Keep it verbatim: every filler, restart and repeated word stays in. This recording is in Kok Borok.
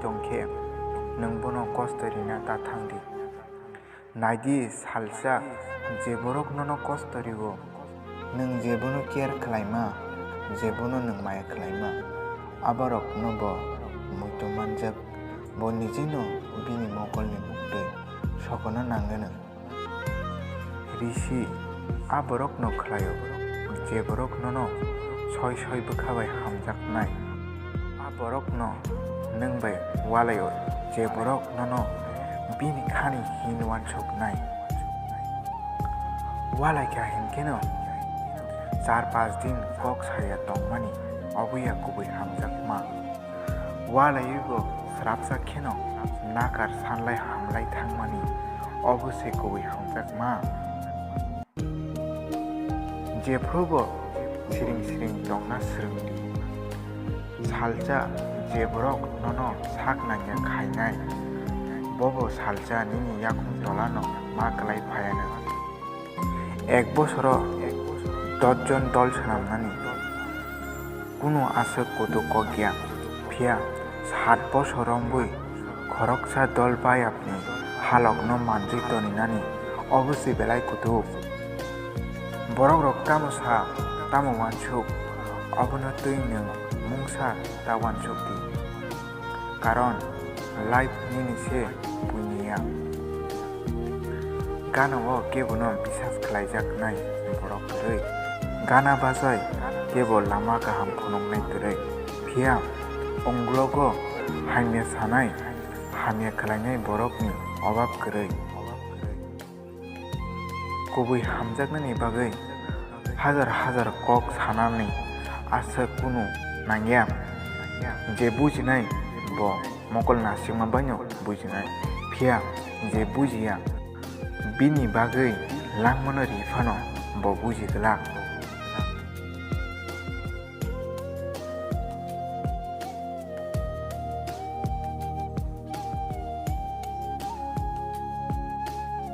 tong khe, nwng bono kosto rina ta thang di. Nai di, salsa je borok nono kosto rio, nwng je bono care khlaima, je bono nwng maya khlaima, a borokno bo muitu manjak, bo nijino bini mokolni buktwi sokono nangwi nwng. Risi a borokno khlaio, je borok nono soi soi bwkha bai hamjaknai. A borokno nwng bai walaio, je borok nono bini khani hin uansuknai. Walaikha hinkheno char panch din kok saya tongmani, obo ya kubui hamjakma. Walaiwi bo srapsa kheno nakar sanlai hamlai thangmani, obo se kubui hamjakma. Jephru bo siring siring tongna swrwng di. Salsa je borok nono sak nangya khainai, bobo salsa nini yakung tolano ma kwlai phaianw. Ek bosoro dosh jon dol swnamnani kunu aswk kutuk kok ya, phiya sat bosor rombwi khoroksa dol bayapni halokno manjwi toninani, obo se belai kutuk. Borok rok tamo sa, tamo uansuk, obono twi nwng mungsa ta uansuk di. Karon life nini se buini ya. Gana o kebono bisas khlaijaknai borok kwrwi. Gana bachai kebo lama kaham phunuknai kwrwi. Phiya onglogo hamya sanai, hamya khlainai borokni obab kwrwi. Kubui hamjaknani bagwi hajar hajar kok sanani aswk kunu nangya. Je bujinai bo mokol nasikma baino bujinai, phiya je bujiya bini bagwi langmano ri phano bo buji glak.